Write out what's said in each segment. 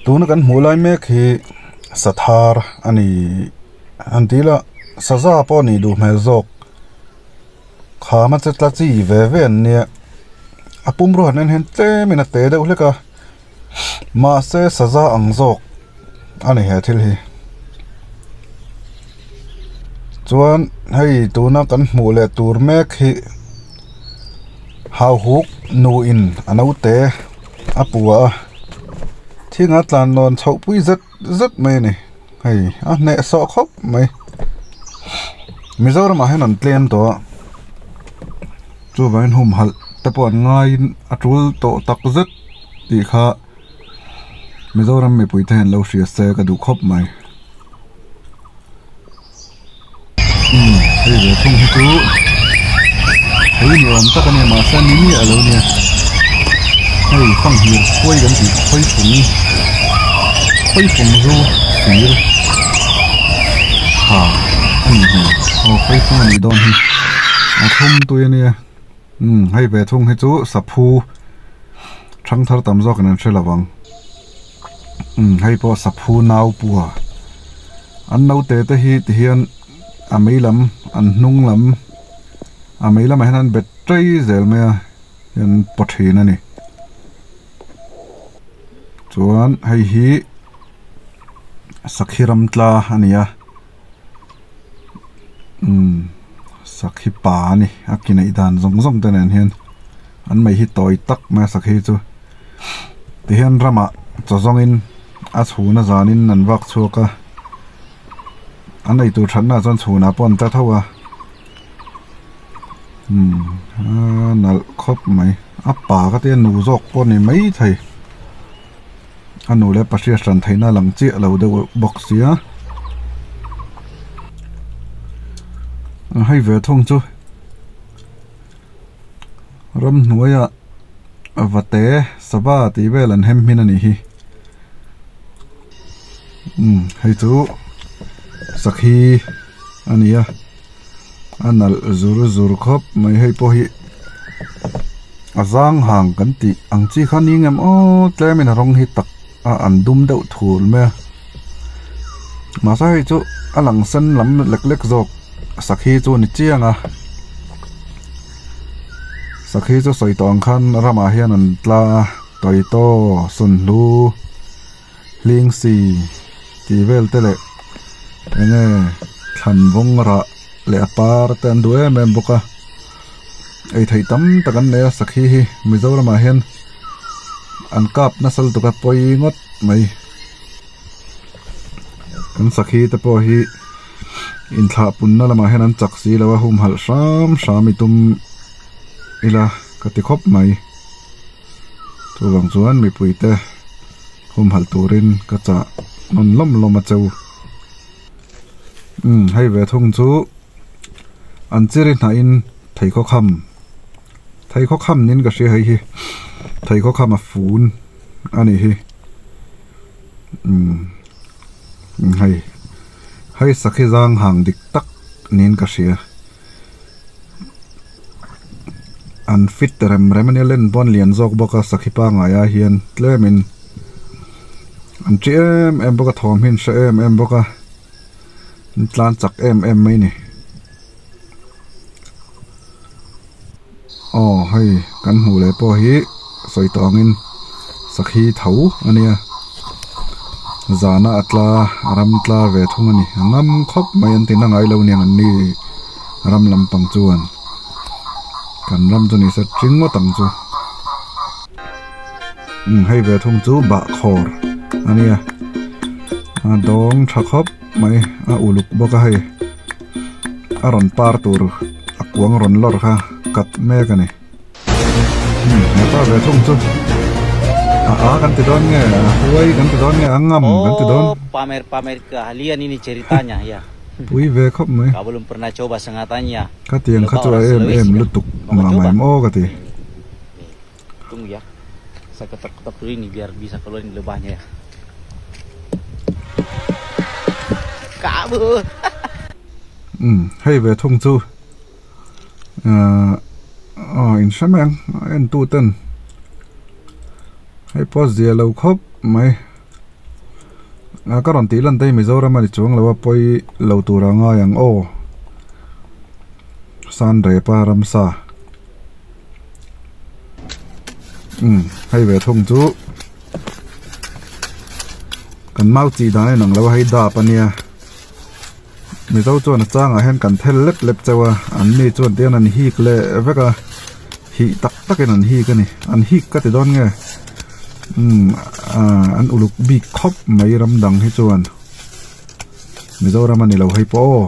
Tuna kan hmuh lai mek hi sathar a ni an tih lah saza pawh a nih duh hmel zawk khama che tla chi ve ve an nia a pumrua han en hian tlem in a te deuh hlek a mahse saza ang zawk a ni he thil hi chuan hei tuna kan hmuh leh tur mek hi hauhuk nuin a naute a pua a thinga tlan lawn chhoh pui zet zet mai a ni hei a hneh sawh khawp mai Mizoramah hian an tlem tawh a chuvangin humhalh te pawh an ngaiin a tul tawh tak zet tih kha. Mizoram mipui te hian lo hria se ka duh khawp mai. Umm hei ve thung hi chu thei ni awm tak a nia mahse ni miah lo nia hei fanghmir khuai kan tih khawi fung khawi fung zu fir ha a nih hmel aw khawi fung a nih dawn hi a thlum tui a nia umm hei ve thung hi chu saphu. Thangthar tam zawkin an hre lo ang. Umm hei pawh saphu nau pua an naute te hi ti hian a mei lam an hnung lam a mei lamah hian an bet tei zel mai a hian paw thin a ni. Chuan hei hi sakhi ram tla a ni a umm sakhi pa a ni a ki neih dan zawng zawng te nen hian. An mei hi tawi tak mai a sakhi chu tihian ramah chaw zawngin a chhun a zanin an vak chhuak a an eitur thatna ah chuan chhunah pawh an tla tho a umm a nalh khawp mai a pa ka tia nu zawk pawh a ni maithei a nu leh pa hriat hran theihna a lang chiah lo deuh bawk sia hei ve thung chu. Ramhnuaiah vate sava tih vel an hem hmin a nih hi umm hei chu sakhi a ni a a nalh zur zur khawp mai hei pawh hi a zang hang kan tih ang chi kha ni ngem aw tlem in a rawng hi tak a an dum deuh thul mai a mahse hei chu a lang sen lam lek lek zawk sakhi chu a ni chiang a sakhi chu sawi tawh ang khan ramah hian an tla a tawitaw sunhlu hling si tih vel te leh eng nge thlan vawng rah leh a par te an duh em em bawk a ei theih tam tak an nei a sakhi hi Mizoramah hian an kap nasa lutuk a pawi ngawt mai kan sakhi te pawh hi inthlah punna lamah hian an chak si lo a humhalh hram hram i tum ila ka ti khawp mai chuvang chuan mipui te humhalh turin ka chah nawn lawm lawm a cheu umm hei ve thung chu an chiri hnahin theikhawk ham Theikhawk kham niin ka hria hei hi theikhawk kham a fun a nih hi umm hei hei sakhi zang hang dik tak niin ka hria an fit rem rem a nia len pawn lian zawk bawk a sakhi pangngai ah hian tlemin an ṭi em em bawk a thawm hi an hre em em bawk a an tlan chak em em mai a ni. Aw hei kan hmuh leh pawh hi sawi tawh angin sakhi tho a nia zana a tla a ram tla ve thung a ni a ngam khawp mai an ti na ngai lo niang an ni ram lampang chuan kan ram chu ni se ring ngawt ang chu umm hei ve thung chu bahkhawr a nia a dawng tha khawp mai a uluk bawk a hei. A rawn par tur a kuang rawn lawr kha cut mek a ni. Hmm, hepa ve thung chu. A a kan ti dawn nge, a huai kan ti dawn nge, a ngam kan ti dawn. Oh, pamer-pamer keahlian ini ceritanya ya. Pui ve khawp mai. Kau belum pernah coba sengatannya. Ka tiang kha chu a em em lutuk mah mai maw ka ti. Tunggu ya. Saya ketok-ketok dulu ini biar bisa keluar ini lebahnya ya. Kabur. Um, hei ve thung chu. Uh, oh, in hre mai ang en tu ten. Hei pawh zia lo khawp mai. Ka rawn tih lan te hi Mizoram a ni chuang lo a pawi lo tur a ngai ang aw. San repa ramsa. Umm hei ve thung chu kan mau chi dan a inang lo a hei dap a nia. Mizo chuan a changah hian kan thel lep lep chauh a an ni chuan tihian an hik leh vek a hih tak takin an hik a ni an hik ka ti dawn nge umm ah an uluk bik khawp mai ram dang hi chuan Mizoram a ni lo hei pawh aw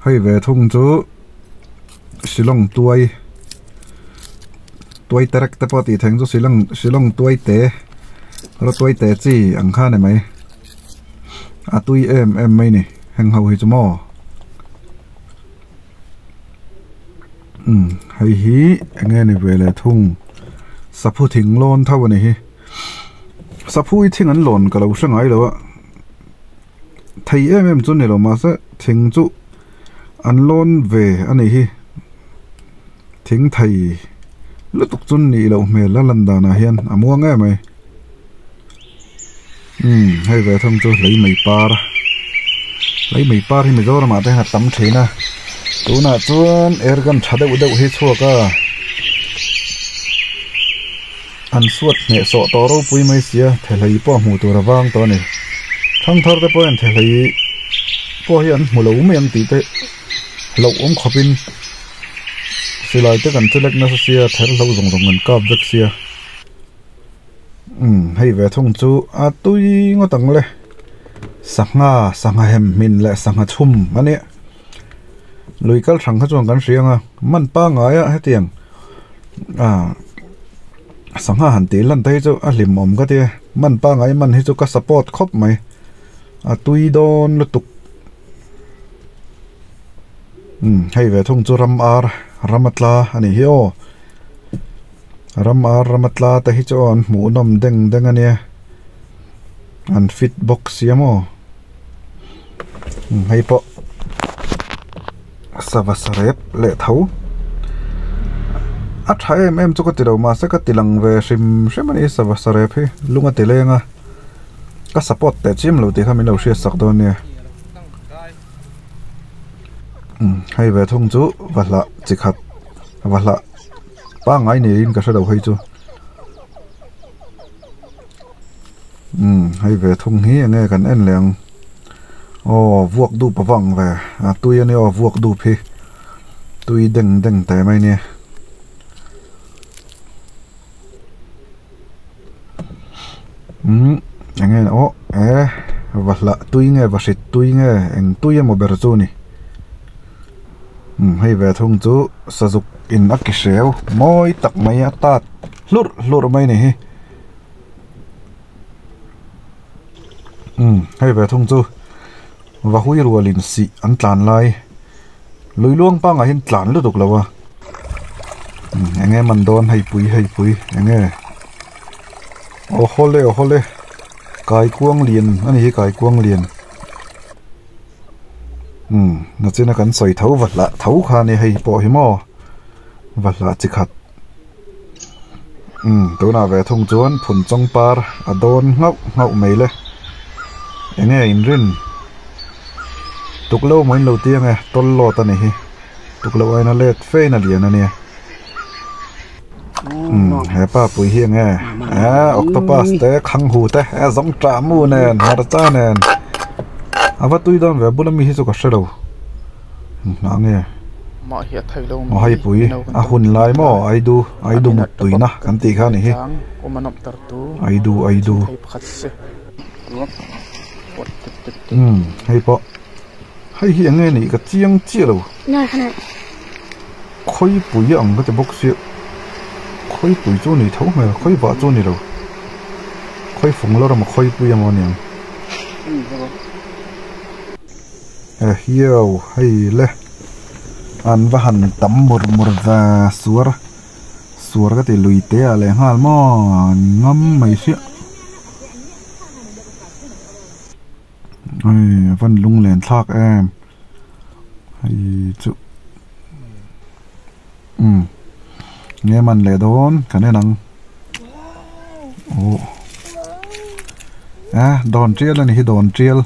hei ve thung chu Shillong tuai tuai terek te pawh tih theih ang chu Shillong Shillong tuai te rawtuai te chi ang kha a ni mai. A tui em em mai ni heng ho hi chu maw umm hei hi eng nge ni ve leh thung saphu thing lawn tho a ni hi saphu hi thing an lawn ka lo hre ngai lo a thei em em chu ni lo mahse thing chu an lawn ve a ni hi thing thei lutuk chu nih loh hmel a lan danah hian a muang em mai. Umm hei ve thung chu hlei mai par hlei mai par hi Mizoram ah te hian a tam thin a tunah chuan air gun tha deuh deuh hi chhuak a an suat hneh sawh tawh ropui mai sia thehlei pawh hmuh tur a vang tawh a ni thangthar te pawh hian thehlei pawh hi an hmu lo mai ang tih te hlauh awm khawp in silai te kan chelek nasa sia ther hlo zawng zawng kan kap vek sia. Umm hei ve thung chu a tui ngawt ang le sangha sangha hem hmin leh sangha chhum a nia lui kal hrang kha chuan kan hria ang a man pangngai a hetiang ah sangha han tih lan te hi chu a hlim awm ka tia man pangngai man hi chu ka support khawp mai a tui dawn lutuk umm hei ve thung chu ram ar ram a tla a nih hi aw. Ram ar ram a tla te hi chu an hmuh nawm deng deng a nia an fit bawk sia maw hei pawh sava sarep leh tho a tha em em chu ka ti lo mahse ka ti lang ve hrim hrim a ni sava sarep hi lung a ti leng a ka support teh chiam lo tih kha min lo hriat sak dawn nia hei ve thung chu va hlah chi khat va hlah. Pangngai niin ka hre lo hei chu umm hei ve thung hi enge kan en leh ang aw vuak dup a vang ve a tui ania aw vuak dup hi tui deng deng teh mai ania umm enge aw e va hlah tui nge va hrit tui nge eng tui emaw ber chu a ni. Umm hei ve thung chu sazuk in a ki hreu mawi tak mai a tat hlurh hlurh mai a ni hi umm hei ve thung chu vahui rual in sih an tlan lai lui luang pangah hian tlan lutuk lo a umm eng nge man dawn hei pui hei pui eng nge aw hawle aw hawle kaikuang lian a ni hi kaikuang lian. Umm nachina kan sawi tho va hlah tho kha nia hei pawh hi maw va hlah chi khat umm tunah ve thung chuan phun chawng par a dawn nghauh nghauh mai le eng nge inrin tuklo maw in lo ti ange tawl lawt a ni hi tuklo aina let fe in a lian a nia umm hepa pui hi eng nge eh octopus te khanghu te eh zawng tah mu nen hmarcha nen a va tui dawn ve a bula mi hi chu ka hrelo enghnah nge aw hei pui a hun lai maw aidu aidu mut tuina kan tih kha a ni hi aidu aidu umm hei pawh. Hei hi eng nge nih ka chiang chiah lo. Khawipui ang ka ti bawk sia. Khawipui chu ni tho hmel khawivah chu ni lo. Khawifung lo rama khawipui emaw aniang. Ehiau hei le an va han tam mur mur ve suar suar ka ti lui te ah leh nghal maw an ngam mai sia. Hei a van lung len thlak em hei chu umm nge man leh dawn kan en ang aw. A dawn tial a ni hi dawn tial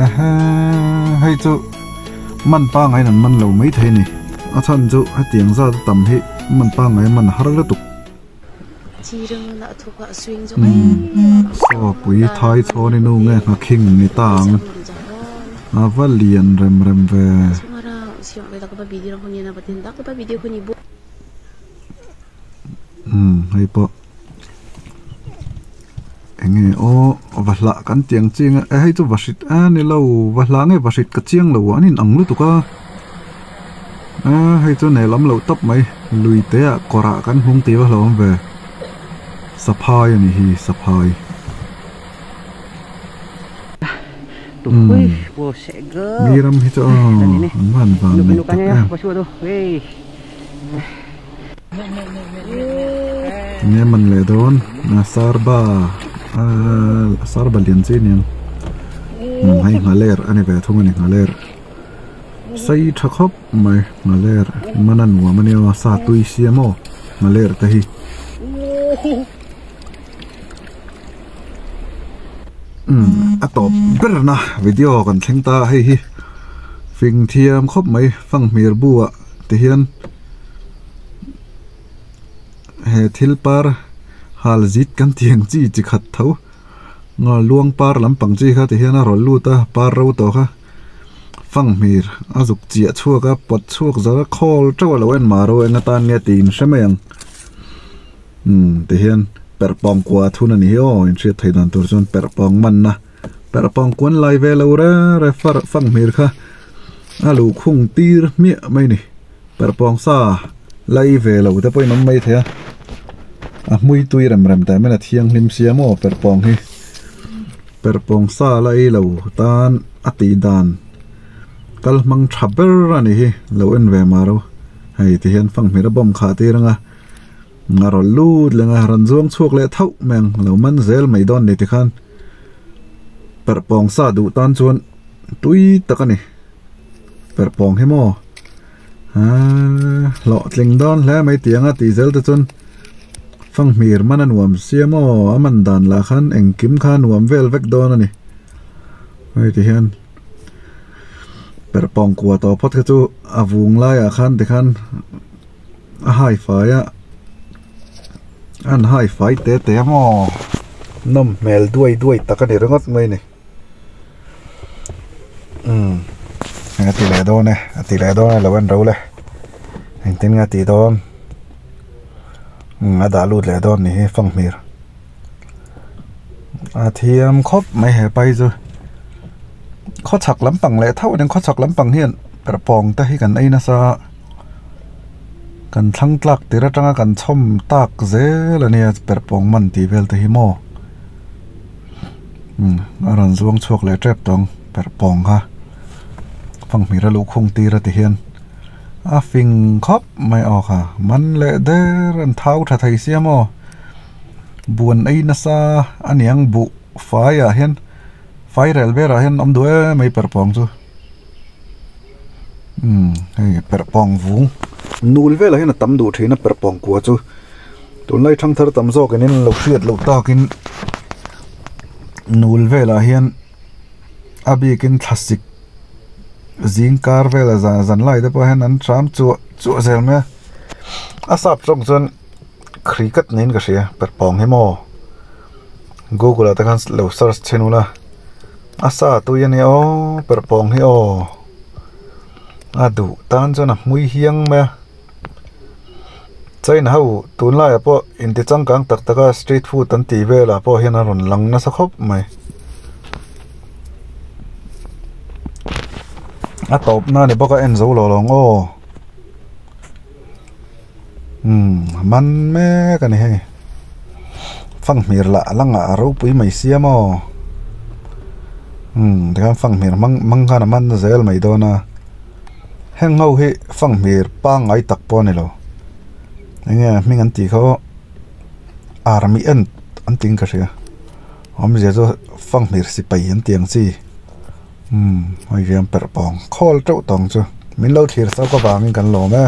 ehe hei chu man pangai in an man lo mai thei a ni a chhan chu hetiang zat a tam hi man pangai a man har lutuk. Saw pui thai chhawn i nu nge nghakhing ni ta ang a va lian rem rem ve. Umm hei pawh eng nge aw va hlah kan tih ang chiang a e hei chu va hrit a ni lo va hlah nge va hrit ka chiang lo an in ang lutuk a a hei chu nei lam loh tawp mai lui te ah kawr ah kan hmung tih va hlauhawm ve saphai a ni hi saphai umm mi ram hi chu aw an van van nei tak em. Enge man leh dawn a sarba a sarba lian chi aniang hei nghaler a ni ve thung a ni nghaler sei tha khawp mai nghaler man a nuam a nia aw sa tui sia maw nghaler te hi a tawp ber na video kan thleng ta a hei hi fing thiam khawp mai fanghmir bu ah ti hian he thil par hal zit kan tih ang chi chi khat tho nga luang par lampang chi kha ti hian a rawn lut a par ro tawh kha fanghmir a zuk chiah chhuak a pawt chhuak zar a khawl teuh a lo en mah ro eng atan nge tih in hre mai ang umm ti hian perhpawng kua thun a ni hi aw inhriat theih dan tur chuan perhpawng manna perhpawng kuan lai ve lo reng reng fanghmir kha a luhkhung tir hmiah mai a ni. Perhpawng sa lai ve lo te pawhin awm mai thei a, a hmui tui rem rem teh main a thianghlim sia maw perhpawng hi. Perhpawng sa la ei lo tan a tih dan kal hmang tha ber a ni hi lo en ve mah ro. Hei ti hian fanghmir a bawm khah tir ang a, a rawn lut leng a rawn zuang chhuak leh thauh mai ang lo man zel mai dawn ni tikhan perhpawng sa duh tan chuan tui tak a ni. Perhpawng hi maw aaa hlawhtling dawn hle mai tih anga tih zel te chuan fanghmir man a nuam sia maw a man dan lah khan engkim kha a nuam vel vek dawn a ni hei ti hian perhpawng kua tawh phawt kha chu a vung laiah khan tikhan a hai fai a an hai fai te te a maw nawm hmel duai duai tak a ni ringawt mai a ni. Umm a ti leh dawn e a ti leh dawn e lo en ro le engtin nge a tih dawn umm a dah lut leh dawn ni hi fanghmir a thiam khawp mai he pai chu khawchhak lampang leh thauh a ni khawchhak lampang hian perhpawng te hi kan ei nasa a kan thlang tlak tir atanga kan chhawm tak zel a nia perhpawng man tih vel te hi maw. Umm a rawn zuang chhuak leh tep tawng perhpawng kha fanghmir a luhkhung tir a ti hian a fing khawp mai aw kha man leh der an thau tha thei sia maw buan ei nasa a niang buh fai ah hian fai rel ber ah hian awm duh em mai perhpawng chu umm hei perhpawng vung nul velah hian a tam duh thin a perhpawng kua chu. Tunlai thangthar tam zawk in lo hriat loh takin nul velah hian a bikin thlasik zing kar vel a zan lai te pawh hian an hram chuah chuah zel mai a a sap tawng chuan cricket niin ka hria perhpawng hi maw google ah te khan lo search chhin ula a sa tui a nia aw perhpawng hi aw a duh tan chuan a hmui hiang mai a. China ho tunlaiah pawh inti changkang tak tak a street food an tih velah pawh hian a rawn lang nasa khawp mai. A tawp na ni bawk a en zo lo lawng aw. Umm a man mek a ni hei. Fanghmir lah a la ngah a ropui mai sia maw. Umm tikhan fanghmir hmang hmang khan a man zel mai dawn a. Heng ho hi fanghmir pangngai tak pawh a ni lo enge hming an tih kha aw army ant an tih in ka hria awmzia chu fanghmir sipai an tih ang chi umm hei hian perh pawng khawl teuh tawng chu min lo thlir chauh avangin kan lawm e.